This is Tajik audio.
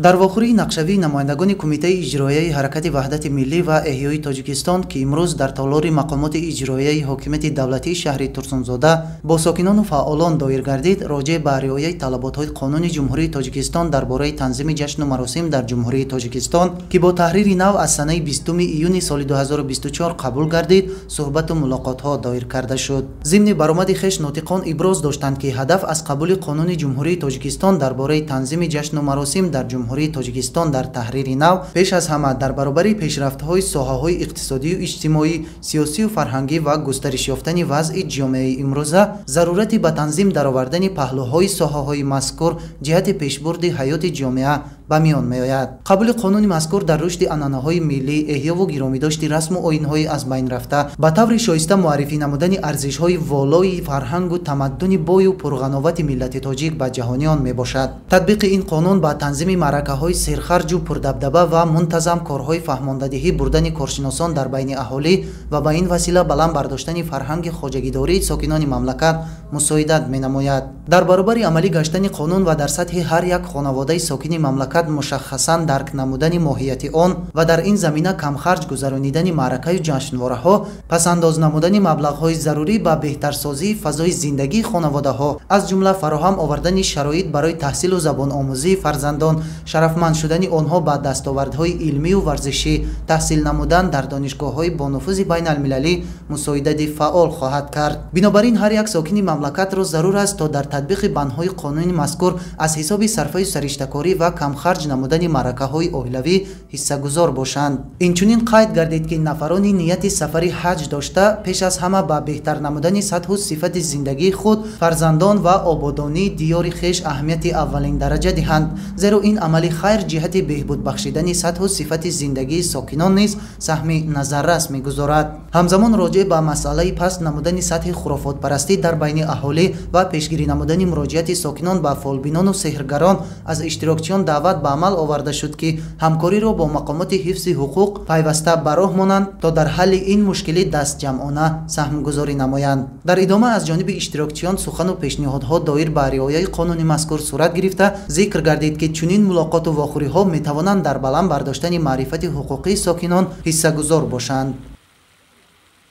Дар вохӯрии нақшавии намояндагони Кумитаи иҷроияи Ҳаракати Ваҳдати Миллӣ ва Эҳёи Тоҷикистон, ки имрӯз дар толори мақомоти иҷроияи ҳокимияти давлатии шаҳри Турсунзода бо сокинону фаъолон доир гардид, роҷеъ ба риояи талаботҳои Қонуни Ҷумҳурии Тоҷикистон дар бораи танзими ҷашну маросим дар Ҷумҳурии Тоҷикистон, ки бо таҳрири нав аз санаи 20 июни соли 2024 қабул гардид, суҳбату мулоқотҳо доир карда шуд. Зимни баромади хеш нотиқон иброз доштанд, ки ҳадаф аз қабули Қонуни Ҷумҳурии Тоҷикистон дар бораи танзими ҷашну маросим дар Ҷумҳурии Тоҷикистон дар таҳрири нав пеш аз ҳама дар баробари пешрафтҳои соҳаҳои иқтисодию иҷтимоӣ, сиёсию фарҳангӣ ва густариш ёфтани вазъи ҷомеаи имрӯза, зарурати ба танзим даровардани паҳлӯҳои соҳаҳои мазкур ҷиҳати пешбурди ҳаёти ҷомеа ба миён меояд. Қабули қонуни мазкур дар рушди анъанаҳои миллӣ, эҳёву гиромидошти расму оинҳои аз байн рафта, ба таври шоиста муаррифӣ намудани арзишҳои волои фарҳангу тамаддуни бою пурғановати миллати тоҷик ба ҷаҳониён мебошад. Татбиқи ин қонун ба танзими маъракаҳои серхарҷу пурдабдаба ва мунтазам корҳои фаҳмондадиҳӣ бурдани коршиносон дар байни аҳолӣ ва ба ин васила баланд бардоштани фарҳанги хоҷагидории сокинони мамлакат мусоидат менамояд. Дар баробари амалӣ гаштани қонун ва дар сатҳи ҳар як хонаводаи сокини мамлакат мушаххасан дарк намудани моҳияти он ва дар ин замина камхарҷ гузаронидани маъракаю ҷашнвораҳо, пасандоз намудани маблағҳои зарурӣ ба беҳтарсозии фазои зиндагии хонаводаҳо, аз ҷумла фароҳам овардани шароит барои таҳсилу забономӯзии фарзандон, шарафманд шудани онҳо ба дастовардҳои илмию варзишӣ, таҳсил намудан дар донишгоҳҳои бонуфузи байналмилалӣ мусоидати фаъол хоҳад кард. Бинобар ин ҳар як сокини мамлакатро зарур аст, то дар татбиқи бандҳои қонуни мазкур аз ҳисоби сарфаю сариштакорӣ ва камхарҷ намудани маъракаҳои оилавӣ ҳиссагузор бошанд. Инчунин қайд гардид, ки нафарони нияти сафари ҳаҷ дошта пеш аз ҳама ба беҳтар намудани сатҳу сифати зиндагии худ, фарзандон ва ободонии диёри хеш аҳамияти аввалин дараҷа диҳанд, зеро ин амали хайр ҷиҳати беҳбуд бахшидани сатҳу сифати зиндагии сокинон низ саҳми назаррас мегузорад. Ҳамзамон роҷеъ ба масъалаи паст намудани сатҳи хурофотпарастӣ дар байни аҳолӣ ва пешгирӣ намудани муроҷиати сокинон ба фолбинону сеҳргарон аз иштирокчиён даъват ба амал оварда шуд, ки ҳамкориро бо мақомоти ҳифзи ҳуқуқ пайваста ба роҳ монанд, то дар ҳалли ин мушкилӣ дастҷамъона саҳмгузорӣ намоянд. Дар идома аз ҷониби иштирокчиён сухану пешниҳодҳо доир ба риояи қонуни мазкур сурат гирифта, зикр гардид, ки чунин мулоқоту вохӯриҳо метавонанд дар баланд бардоштани маърифати ҳуқуқии сокинон ҳиссагузор бошанд.